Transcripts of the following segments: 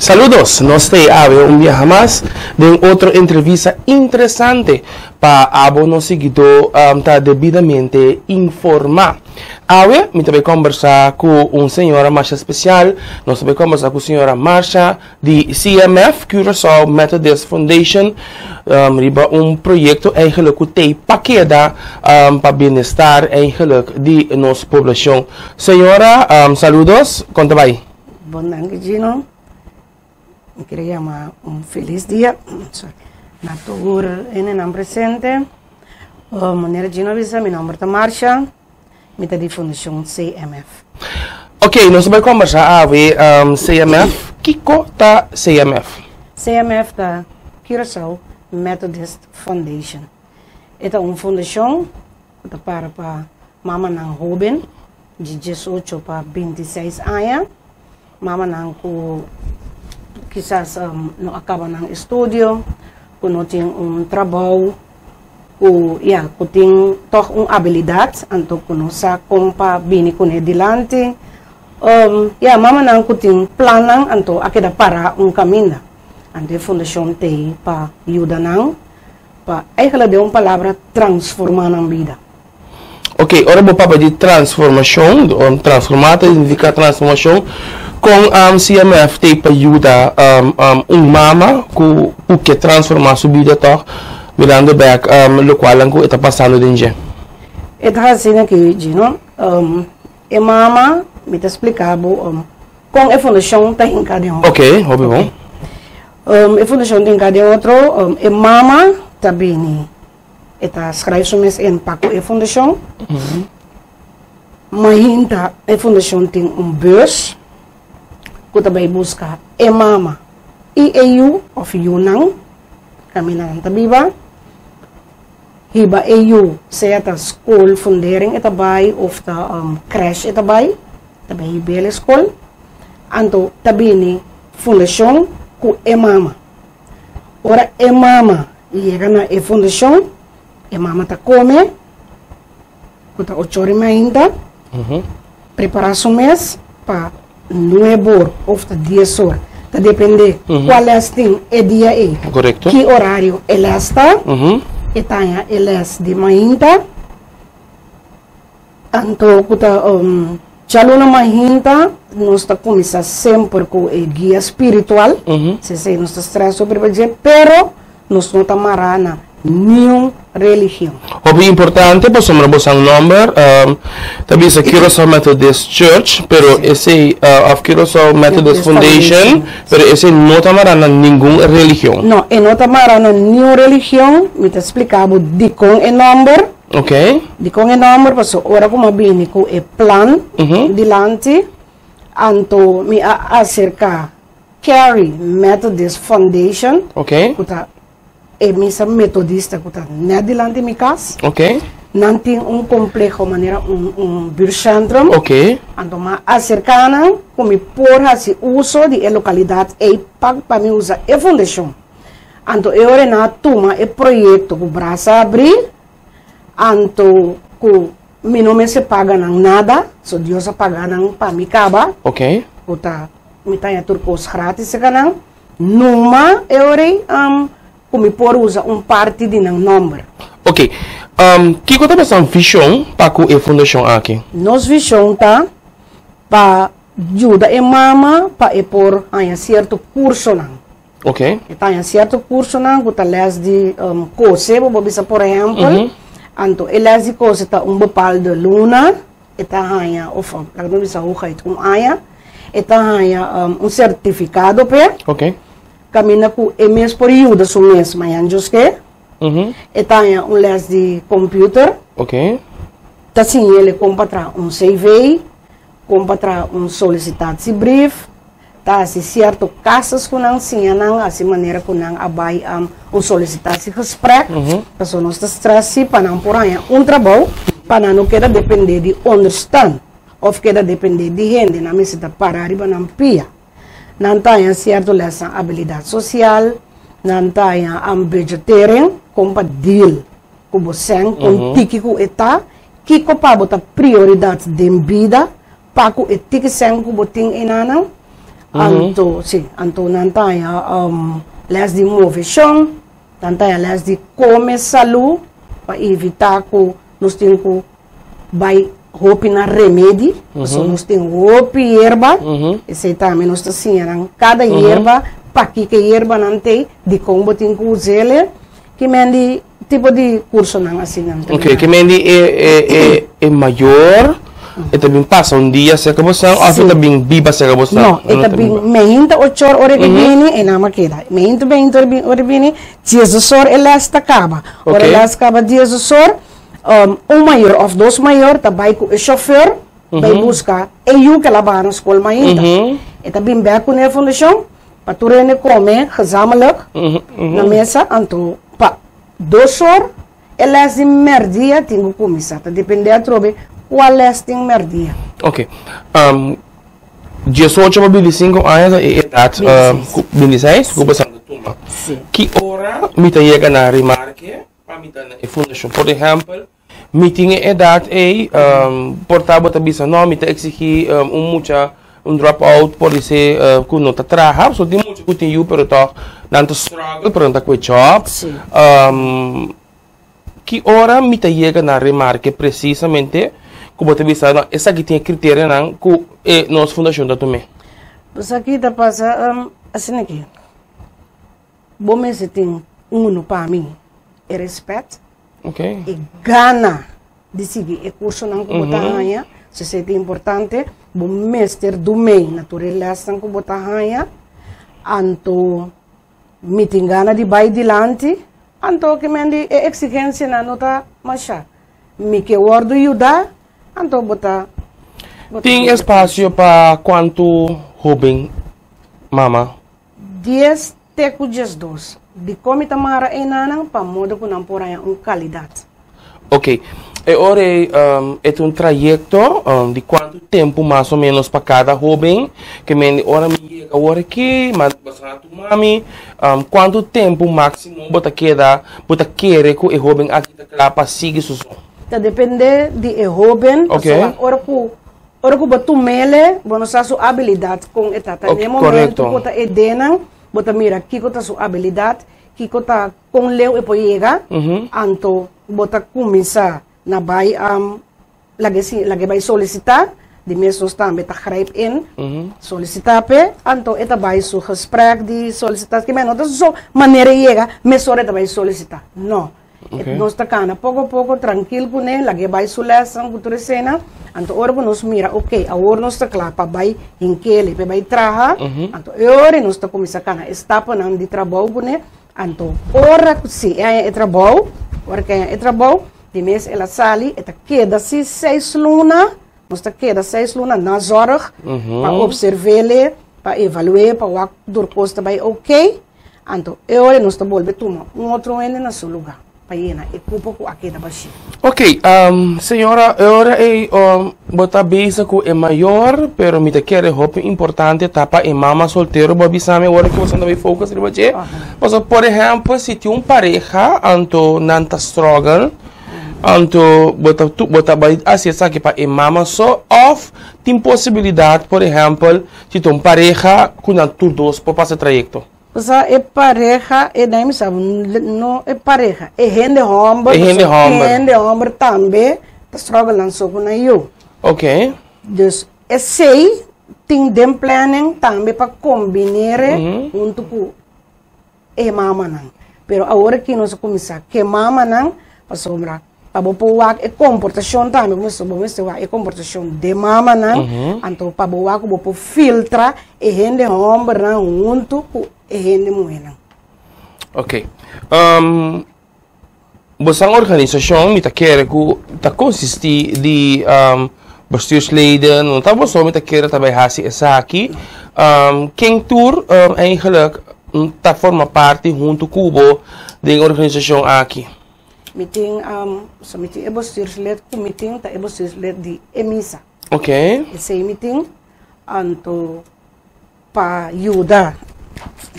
Saludos, nos ta awe un biaha mas den otro entrevista interesante pa abo nos siguidó ta debidamente informá. Awe mi ta bai kombersá ku un señora masha spesial, nos ta bai kombersá ku señora Marsha di CMF, Curaçao Methodist Foundation, riba un proyekto eigenlijk ku t'ei pa keda pa bienestar eigenlijk di nos poblashon. Señora, saludos, kon ta bai? Bon danki Gino. Mi quiere yama un feliz dia sorry, na tur hendenan presente. Manera Gino a bisa, mi nomber ta Marsha, mi ta di Fundashon CMF. Ok, nos ta bai kombersá awe CMF. Kiko ta CMF? CMF ta Curaçao Methodist Foundation. E ta un fundashon ku ta para pa mamanan hóben di 18 pa 26 aña, mamanan ku kisas no a kaba nan estudio, ku no tin un trabou, ku ya ku tin tòg un abilidat anto ku no sa kon pa bini kuné dilanti. Ya mamanan ku tin plannan anto a keda pará un kaminda. Anto e fundashon t'ei pa yuda nan pa eigenlijk den un palabra transformá nan bida. Ok, ora bo papia di transformashon, transformá ta signifiká transformashon, kon CMF t'ei pa yuda un mama ku ku ke transformá su bida tòg, mirando bèk lokualnan ku e ta pasando den dje? E ta asina aki, Gino, e mama, mi ta splika bo kon e fundashon ta hinká den otro. Ok, hopi bon. E fundashon ta hinká den otro, e mama ta bini. E ta schrijf su mes in pa ku e fundashon. Mainta e fundashon tin un bus ku ta bai buska e mama i e yu òf yunan kaminda nan ta biba. Hiba e yu sea ta skol fundering e ta bai òf ta krèsh e ta bai, ta bai hib'el e skol. Anto ta bini fundashon ku e mama. Ora e mama yega na e fundashon, e mama ta kome, ku ta ochor i mainta, prepará su mes pa nuebor òf ta dies or, ta dependé kua lès tin e dia ei, ki orario e lès ta, e ta haña e lès di mainta. Anto ku ta djaluna mainta nos ta kuminsá semper ku e guia spiritual, sesei nos ta strès hopi riba dje, pero nos no ta mará na niun religion. Hopi importante pasobra bo san nòmber ta bisa Curaçao Methodist Church, pero esei òf Curaçao Methodist Foundation, pero esei no ta mará na ningun religion. No, e no ta mará na niun religion, mi ta splika bo dikon e nòmber. Ok. Dikon e nòmber? Pasobra ora ku mi a bini ku e plan dilanti, anto mi a aserká Carey Methodist Foundation, Ok. ku ta e misa metodista ku ta nèt dilanti mi kas. Ok. Nan tin un kompleho manera un un buurtcentrum. Ok. Anto mi a aserká nan ku mi por hasi uso di e lokalidat ei pa pa mi usa e fundashon. Anto e ora nan a tuma e proyekto ku brasa abrí, anto ku mi no mester paga nan nada, so Dios a paga nan pa mi kaba. Ok. Ku ta mi ta haña tur kos gratis serka nan. Numa e ora ei ku mi por usa un parti di nan nòmber. Ok. Kiko ta boso vishon pa ku e fundashon aki? Nos vishon ta pa yuda e mama pa e por haña sierto kursonan. Ok. E ta haña sierto kursonan ku ta lès di kose, bo por bisa por ehèmpel. Anto e lès di kose ta un bepaalde luna, e ta haña, òf laga mi bisa hooguit un aña, e ta haña un sertifikado p'e. Ok. Kaminda ku e mes por yuda su mes mañan djoske. E ta haña un lès di kòmpiuter. Ok. Ta siñ'el kon pa traha un CV, kon pa traha un solicitatiebrief. Ta hasi sierto kasas ku nan siña nan hasi manera ku nan a bai un solicitatiegesprek. Pasobra nos ta stress si pa nan por haña un trabou, pa nan no keda dependé di onderstand òf keda dependé di hende. Nan mester ta pará riba nan pia. Nan ta haña sierto lèsnan abilidat sosial, nan ta haña budgetering, kon pa deal ku bo sèn, kon tiki ku e ta, kiko pa bo ta prioridat den bida. Pa ku e tiki sèn ku bo tin enanan. Anto, si, anto nan ta haña um, les di moveshon, nan ta haña les di kome salú pa evitá ku nos tin ku bai hopi na remedi, pasobra nos tin hopi yerba, esei tambe nos ta siña nan kada yerba, pakiko e yerbanan t'ei, dikon bo tin ku us'el, ki men di tipo di kursonan asina nan ta Ok, ki men di e e e e mayor e ta bin pasa un dia serka bosan òf e ta bin biba serka bosan? No, e ta bin meinta ochor ora e bini e nan a keda. Meinta meinta ora e bini, diesdos or e les ta kaba. Ora e les kaba diesdos or, un mayor òf dos mayor ta bai ku e shofèr bai buska e yu ku el a baha na skol mainta. E ta bin bèk kuné e fundashon pa tur hende kome gezamenlijk na mesa anto pa 2 or e lès di mèrdia tin ku kuminsá. Ta dependé atrobe kua lès tin mèrdia. Ok. 18 pa 25 aña ta e edat, 26, ku bo sa tuma. Ki ora mi ta yega na remarke pa mi ta na e fundashon? Por ehèmpel, mi tin e edat ei, por ta bo ta bisa no, mi ta eksigí un mucha, un drop out por disé ku no ta traha, pasobra tin mucha ku tin yu pero tòg nan ta struggle pero nan ta kue jòb. Ki ora mi ta yega na remarke presisamente ku bo ta bisa no esaki tin e kriterianan ku e nos fundashon ta tum'é? Pues aki ta pasa asina aki, bo mester tin uno pa mi e respet, e gana di sigui e kursonan ku bo ta haña, so esei ta importante, bo mester dum'é na tur e lèsnan ku bo ta haña, anto mi tin gana di bai dilanti, anto ki men di e eksigensianan no ta masha. Mi ke wòrdu yuda, anto bo ta. Tin espasio pa kuantu hóben, mama? 10 te ku 12. Dikon mi ta mara enanan? Pa modo ku nan por haña un kalidat. Ok. E ora ei e ta un trayekto di kuantu tempu mas o ménos pa kada hóben? Ke men di ora mi yega awor aki, mi a basa tuma mi, kuantu tempu máksimo bo ta keda, bo ta kere ku e hóben aki ta kla pa sigui su son? Ta dependé di e hóben, pasobra ora ku ora ku bo tum'el, bo no sa su abilidat kon e ta. Ta n'e momento ku bo ta e denan, bo ta mira kiko ta su abilidat, kiko ta kon leu e por yega, anto bo ta kuminsá na bai lag'e si lag'e bai solisitá, di mes nos tambe ta grijp in, solisitá p'e, anto e ta bai su gesprek di solisitá, kimen no ta so manera e yega mesora e ta bai solisitá, no, nos ta kana poko poko trankil kuné, lag'e bai su lèsnan ku tur esena, anto ora ku nos mira ok awor nos ta kla pa bai hink'el pa e bai traha, anto e ora nos ta kuminsá kana e stapanan di trabou kuné. Anto ora ku si e haña e trabou, ora ku e haña e trabou, di mes el a sali, e ta keda si 6 luna, nos ta keda 6 luna na zorg pa observ'é, pa evalu'é, pa wak tur kos ta bai oké. Anto e ora nos ta bolbe tuma un otro hende na su lugá pa yena e kupo ku a keda bashí. Ok, señora, e ora ei bo ta bisa ku e mayor, pero mi ta kere hopi importante ta pa e mama soltero. Bo a bisa mi awor ku bo ta bai focus riba dje. Pasobra, por ehèmpel, si tin un pareha, anto nan ta struggle, anto bo ta bai hasi esaki pa e mama so, òf tin posibilidat, por ehèmpel, si ta un pareha ku nan tur dos por pasa e trayekto? Osea, e pareha, e nan mi sa, no e pareha, e hende hòmber. E hende hòmber. E hende hòmber tambe ta struggle nan so ku nan yu. Dus esei tin den planning tambe pa kombinere huntu ku e mamanan. Pero awor aki nos a kuminsá ku e mamanan pasobra pa bo por wak e komportashon tambe, bo mester wak e komportashon den mamanan, anto pa bo wak ku bo por filtra e hende hòmbernan huntu ku e hende muhénan. Ok. Bosan organisashon mi ta kere ku ta konsistí di bestuursleden, no ta boso mi ta kere ta bai hasi esaki. Ken tur eigenlijk ta forma parti huntu ku bo den e organisashon aki? Mi tin, so mi tin e bestuurslid ku mi tin ta e bestuurslid di e misa. Esei mi tin, anto pa yuda,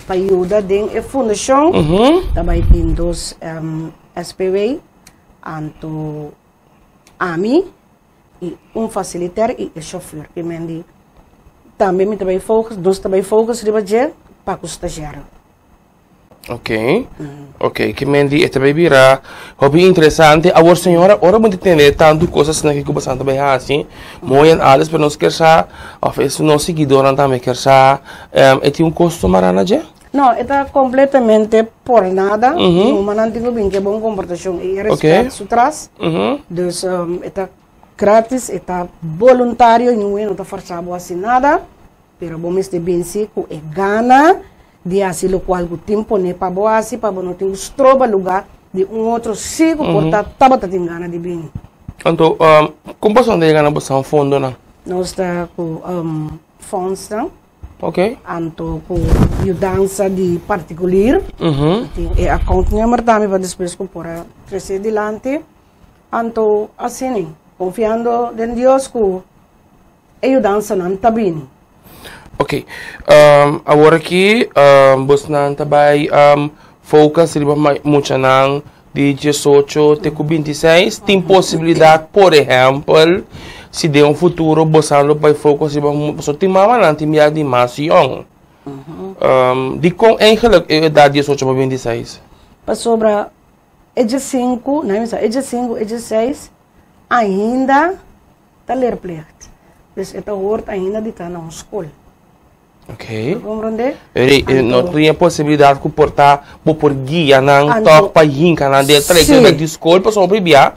pa yuda den e fundashon ta bai tin dos SPW, anto ami i un fasiliter i e shofùr. Ki men di. Tambe mi ta bai focus, nos ta bai focus riba dje pa ku stagiario. Ok, ok, ke men di e ta bai bira hopi interesante. Awor señora, ora bo ta tende tantu kos asina ku boso ta bai hasi, mooi en alles, pero nos kier sa, òf es nos siguidornan tambe kier sa, e tin un kosto mará na dje? No, e ta kompletamente por nada. Numa nan tin ku bin ku e bon komportashon i e rèspèt su tras. Dus e ta gratis, e ta boluntario, niun no ta fòrsá bo hasi nada. Pero bo mester binsi ku e gana di hasi lokual ku tin pone pa bo hasi pa bo no tin ku stroba luga di un otro si ku por ta tabata tin gana di bini. Anto, kon boso ta yega na boso fondonan? Nos ta ku fondsnan. Ok. Anto ku yudansa di partikulir. Tin e accountnummer tambe pa despues ku por a trese dilanti. Anto asina, konfiando den Dios ku E yudansanan ta bini. Ok, awor aki bosnan ta bai focus riba muchanan di diesocho te ku bintiseis. Tin posibilidat, por ehèmpel, si den un futuro bosan lo bai focus riba, pasobra tin mamanan tin bia di mas yòn. Dikon eigenlik e edat diesocho pa bintiseis? Pasobra e diesinku, nan bisa e diesinku, e dieseis ainda Ta leerplicht. Dus e ta hoort ainda di ta na un skol. Ok. Bo comprende? Eri, Anto, no tin e posibilidad ku por ta, bo por guia nan Anto, tok pa hinka nan den trayecto sí. bek di skol, pasobra hopi bia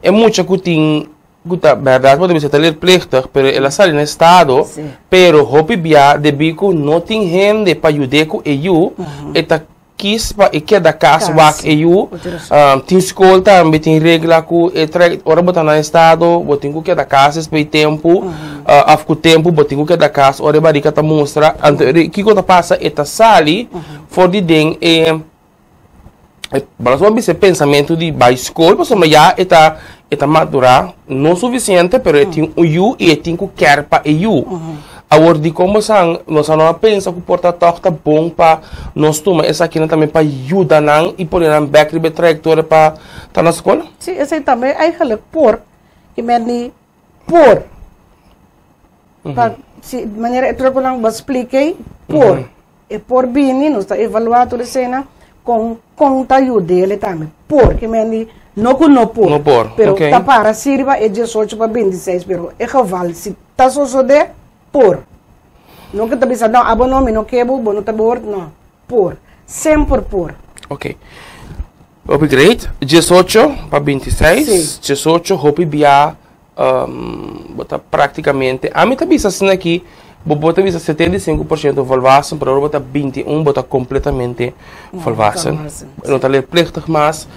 e mucha ku tin, ku ta, berdad bo ta bisa ta leerplichtig, pero el a sali na estado, Sí. pero hopi bia debí ku no tin hende pa yud'é ku e yu, e ta Kis pa e keda kas wak e yu. Tin skol tambe tin regla ku e trae ora bo ta na estado bo tin ku keda kas despues di tempu òf ku tempu bo tin ku keda kas ora e barika ta mustra. Anto kiko ta pasa e ta sali for di den e bo a bisa e pensamentu di bai skol pasobra ya e ta e ta madurá no sufisiente pero e tin un yu i e tin ku kèr pa e yu. Awor dikon bosan nos a no a pensa ku por ta tòg ta bon pa nos tuma esakinan tambe pa yuda nan i pone nan bèk riba e trayektoria pa ta na skol? Sí, esei tambe eigenlijk por, i men di por. Pa si manera e trukonan bo a splika ei, por. E por bini, nos ta evaluá tur eseinan kon kon ta yud'é tambe. Por, ke men di no ku no por. No por, Pero ok. ta para si riba e diesocho pa bintiseis, pero e geval si ta sosodé, por. No ku ta bisa no, abo no, mi no ke bo, bo no ta behoort, no. Por. Semper por. Ok. Hopi great. Diesocho pa bintiseis. Sí. Diesocho hopi bia Bo ta práktikamente, ami ta bisa asina aki, bo bo ta bisa 75% volwassen, pero ora bo ta 21 bo ta kompletamente volwassen. No ta leerplichtig mas.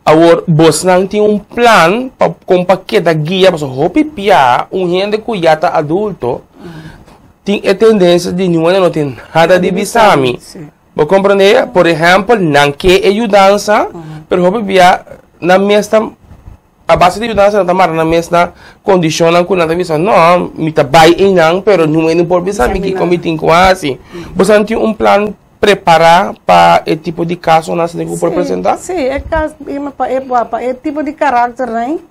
Awor, bosnan tin un plan pa kon pa keda guia, pasobra hopi bia un hende ku ya ta adulto tin e tendensia di niun hende no tin nada di bisa mi. Bo komprende? Por ehèmpel, nan ke e yudansa, pero hopi bia nan mes ta A base di yudansa nan ta mara nan mes na kondishonnan ku nan ta bisa, No, mi ta bai einan, pero niun hende por bisa mi kiko mi tin ku hasi. Boso tin un plan prepará pa e tipo di kasonan asina ku por presentá? Sí, e kas, pa e, pa e tipo di karakternan,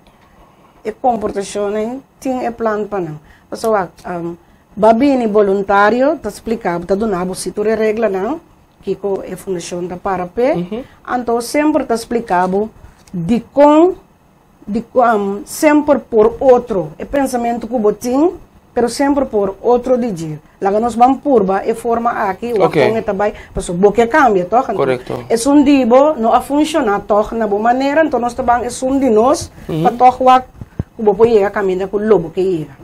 e komportashonnan, tin e plan pa nan. Pasobra wak, bo a bini boluntario, ta splika bo, ta duna bo si tur e reglanan, Kiko e fundashon ta para p'e, anto semper ta splika bo dikon di semper por otro e pensamentu ku bo tin, pero semper por otro di dje. Laga nos ban purba e forma aki wak kon e ta bai, pasobra bo ke kambia tòg. Anto esun di bo no a funshoná tòg na bo manera, anto nos ta ban esun di nos pa tòg wak ku bo por yega kaminda ku lo bo ke yega.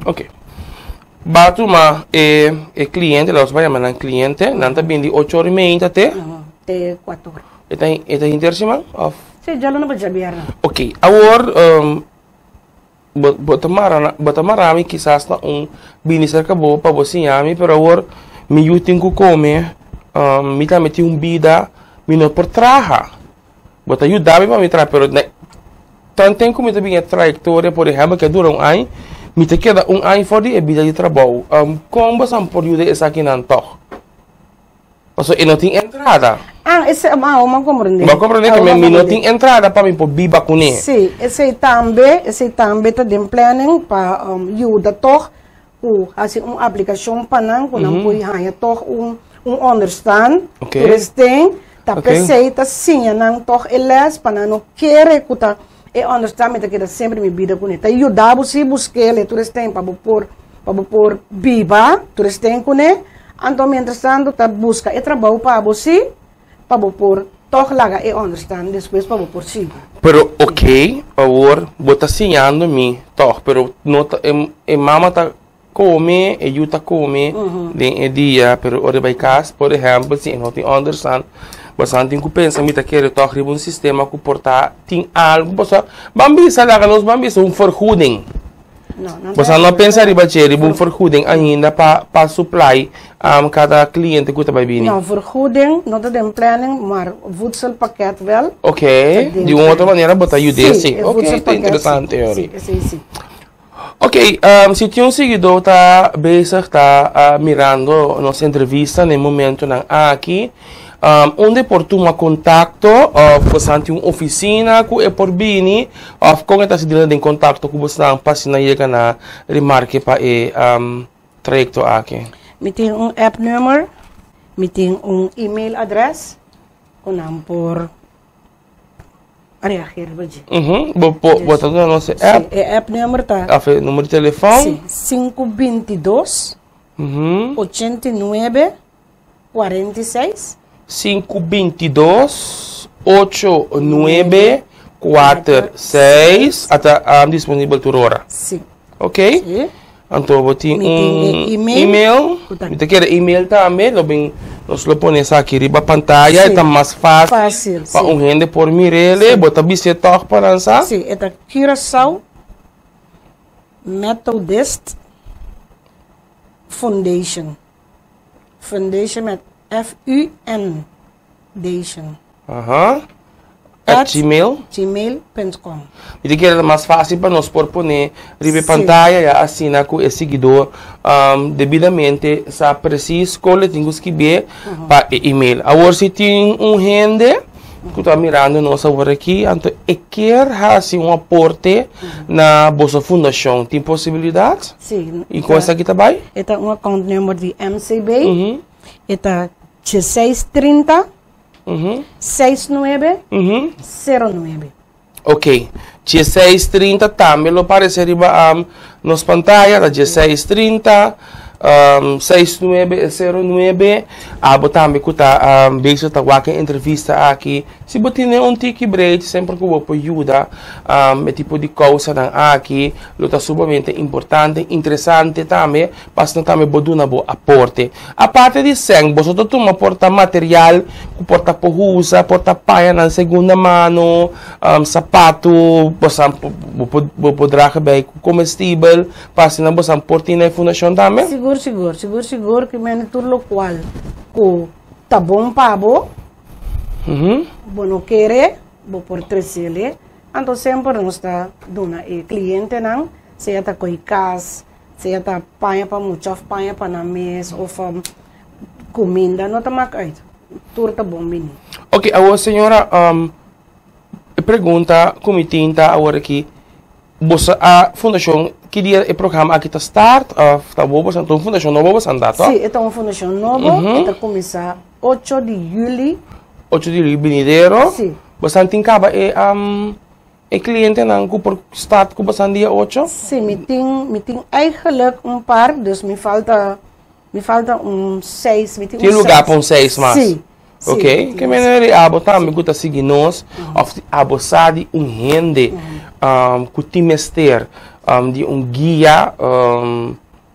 Ba tuma e e cliente, los ba yama nan cliente, nan ta bini di ocho ora y meinta te? Te cuatro ora. E ta e ta hinter siman of? Si, djaluna pa djabierna. Ok, awor bo bo ta mara bo ta mara mi kisas na un bini serka bo pa bo siña mi, pero awor mi yu tin ku kome, mi tambe tin un bida, mi no por traha. Bo ta yuda mi pa mi traha, pero tanten ku mi ta bin e trayektoria, por ehèmpel, ke a dura un aña, mi ta keda un aña for di e bida di trabou. Kon boso por yuda esakinan tòg? Pasobra e no tin entrada. Ah, esei, ah, bo a komprendé. Bo a komprendé ke mi no tin entrada pa mi por biba kuné. Sí, esei tambe, esei tambe ta den planning pa yuda tòg. ku hasi un aplikashon pa nan ku nan por haña tòg un un onderstand. Oké. Turesten ta Oké. p'esei ta siña nan tòg e lès pa nan no kere ku ta e onderstand mi ta keda semper mi bida kuné. Ta yuda bo si busk'el turesten pa bo por pa bo por biba turesten kuné. Anto mientrastanto ta buska e trabou pa bo si pa bo por tòg laga e onderstand despues pa bo por sigui. Pero ok, awor bo ta siñando mi tòg, pero no ta e e mama ta kome, e yu ta kome den e dia, pero ora e bai kas, por ehèmpel, si e no tin onderstand, boso tin ku pensa mi ta kere tòg riba un sistema ku por ta tin algu, pasobra ban bisa laga nos ban bisa un vergoeding. Boso no a pensa riba dje, riba un vergoeding ainda pa pa supply um, kada cliente ku ta bai bini? No, vergoeding no ta den planning, maar voedselpakket wel. Ok, di un otro manera bo ta yud'é si. Sí, Ok, ta interesante hori. Sí, sí, sí. Ok, um, si tin un seguidor ta bezig ta uh, mirando nos entrevista na e momentonan aki, Um, unda e por tuma kontakto òf bosan tin un ofisina ku e por bini òf kon e ta hasi den kontakto ku bosan pa asina yega na remarke pa e um, trayekto aki? Mi tin un app nummer, mi tin un email adres ku nan por reageer riba dje. Mhm, bo bo bo ta duna nos e app. Sí, e app nummer ta. Of e numero di telefòn. Sí, 522 89 46. Sinku bintidos, ocho nuebe, kuater seis a ta disponibel tur ora. Sí. Ok? Sí. Anto bo tin Mi tin un e email. email. Ku ta- Mi ta kere email tambe, lo bin nos lo pone esaki riba pantaya, e Sí. ta mas fácil Fácil, pa sí. un hende por mir'el, bo ta bis'é tòg pa nan sa. Sí, e ta Curaçao Methodist Foundation. Fundation met F-U-N dation. Aha. At gmail. Gmail.com. Mi ta kere ta mas fácil pa nos por pone riba e Sí. pantaya ya asina ku e siguidó um, debidamente sa presis kon le tin ku skibié pa e email. Awor si tin un hende ku ta mirando nos awor aki, anto e kier hasi un aporte na boso fundashon, tin posibilidat? Sí. I kon esaki ta bai? E ta un account number di MCB. E ta 1630 69 09. Ok, 1630 tambe lo parece riba um, nos pantaya, ta 1630 um, 6909. Abo tambe ku ta um, bezig ta wak e entrevista aki. Si bo tene un tiki breed, semper ku bo por yuda um, e tipo di kousanan aki, lo ta sumamente importante, interesante tambe, pa asina tambe bo duna bo aporte. Aparte di sèn, boso ta tuma por ta material ku por ta por usa, por ta pañanan segunda mano, sapatu, bosan bo por bo por draga bai ku komestibel pa asina bosan por tin na e fundashon tambe? Sigur, sigur, sigur, sigur ku mende tur lokual ku ta bon pa bo, bo no kere, bo por tresele. Anto semper nos ta duna e klientenan, sea ta koe kas, Sea ta paña pa mucha of paña pa nan mes of cuminda no ta mak uit. Tur ta bon bini. Ok, awor señora, um, e pregunta ku mi tin ta awor aki, boso a fundashon, ki dia e programa aki ta start of ta bo boso, ta un fundashon nobo boso a anda, to? Sí, e ta un fundashon nobo, e ta kuminsá ocho di juli. Ocho di juli binidero? Sí. Boso tin kaba e um, E clientenan cu por start cu basan dia ocho? Sí, mi tin, mi tin eigenlijk un par, dus mi falta, mi falta un seis, mi tin un Tin lugar seis. pa un seis mas? Sí, sí, Ok, mi tin ke un manera seis. di abo tambe cu ta sigui nos, of di abo sa di un hende cu tin mester di un guia,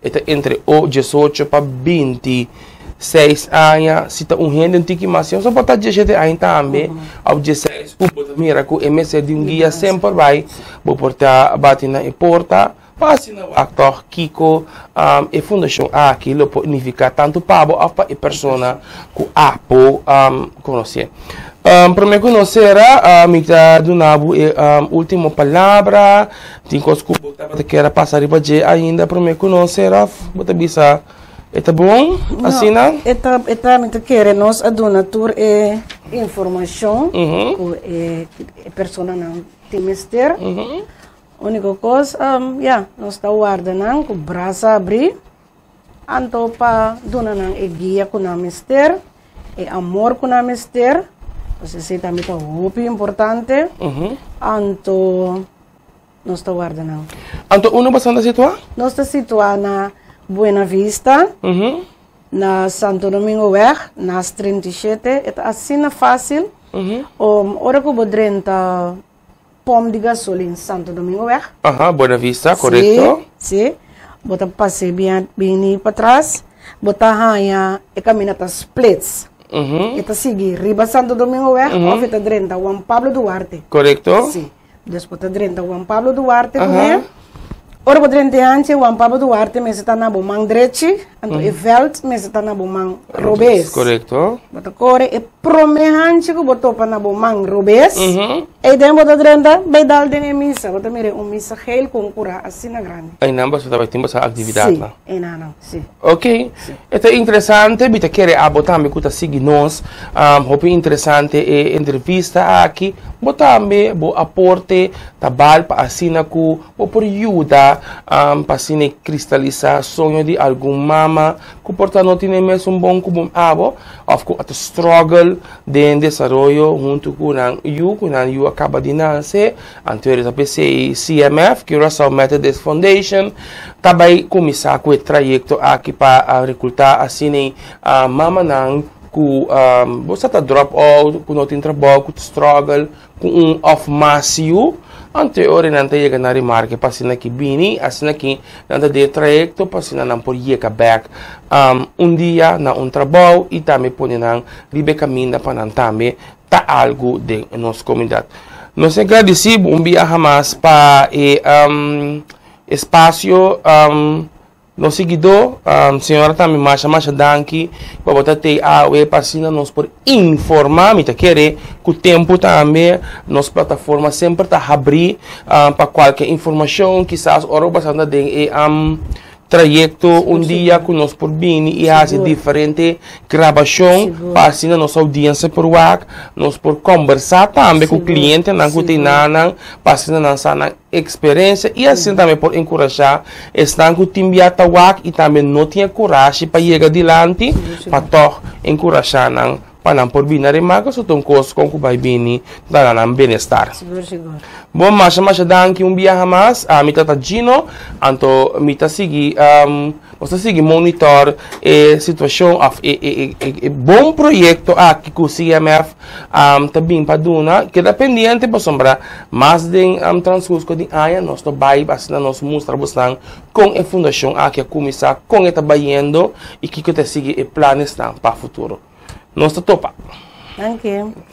E ta entre o diesocho pa 26 aña. Si ta un hende un tiki mas yòn, so por ta diesshete aña tambe òf diesseis ku bo ta mira ku e mester di un guia semper bai, bo por ta bati na e porta pa asina wak tòg kiko e fundashon aki lo por nifiká tantu pa bo òf pa e persona ku abo konosé. Promé ku nos sera, mi ta duna bo e último palabra. Tin kos ku bo tabata kier a pasa riba dje ainda promé ku nos sera òf bo ta bisa e ta bon asina? No, e ta, e ta, mi ta kere nos a duna tur e informashon ku e personanan tin mester. Úniko kos, ya, nos ta warda nan ku brasa abrí. Anto pa duna nan e guia ku nan mester, e amor ku nan mester, pues esei tambe ta hopi importante. Anto nos ta warda nan. Anto unda boso ta situá? Nos ta situá na Buena Vista, na Santo Domingoweg, nas 37. E ta asina fásil. Ora ku bo drenta pòmp di gasolin Santo Domingoweg. Aha, Buena Vista, korekto. Sí, sí. Bo ta pas'é bini patras, bo ta haña e kaminda ta splits. E ta sigui riba Santo Domingoweg òf e ta drenta Juan Pablo Duarte. Korekto. Sí. Dus bo ta drenta Juan Pablo Duarte kuné. Ora bo drenta e hanchi, Juan Pablo Duarte mester ta na bo man drechi, anto e vèlt mester ta na bo man robes. Korekto. Bo ta kore e promé hanchi ku bo topa na bo man robes, eiden bo ta drenta bai dal den e misa. Bo ta mira un misa geel ku un kurá asina grandi. Einan boso ta bai tin boso aktividatnan. Sí, einanan, sí. Ok, e ta interesante, mi ta kere abo tambe ku ta sigui nos, hopi interesante e entrevista aki, bo tambe bo aporte ta bal pa asina ku bo por yuda pa asina e kristalisá soño di algun mama ku por ta no tin e mesun bon ku bo abo òf ku a ta struggle den desaroyo huntu ku nan yu ku nan yu a kaba di nase. Anto e ta p'esei CMF, Curaçao Methodist Foundation, ta bai kuminsá ku e trayekto aki pa rekultá asina mamanan ku bo sa ta drop out, ku no tin trabou, ku ta struggle ku un òf mas yu. Anto e ora nan ta yega na remarke pa asina ki bini, asina ki nan ta den e trayekto pa asina nan por yega bèk un dia na un trabou i tambe pone nan riba e kaminda pa nan tambe ta algu den nos komunidat. Nos ta gradisí bo un biaha mas pa e espasio. Nos siguidó, señora tambe masha masha danki pa bo ta tei awe pa asina nos por informá. Mi ta kere ku tempu tambe nos plataforma semper ta habrí pa kualke informashon. Kisas ora bo basa den e trayekto un dia ku nos por bini i hasi diferente grabashon pa asina nos oudiensia por wak, nos por kombersá tambe ku klientenan ku tin nan pa asina nan sa nan eksperensia i asina tambe por enkurashá esnan ku tin bia ta wak i tambe no tin e kurashi pa yega dilanti pa tòg enkurashá nan pa nan por bini na remarka so ta un kos kon ku bai bini ta na nan benestar. Sigur sigur. Bon masha masha danki un biaha mas ami ta ta Gino anto mi ta sigui nos ta sigui monitor e situashon of e e e bon proyekto aki ku CMF ta bin pa duna keda pendiente pasobra mas den transkurso di aña nos ta bai asina nos mustra bosnan kon e fundashon aki a kuminsá kon e ta bayendo i kiko ta sigui e planesnan pa futuro. Nos ta topa. Danki.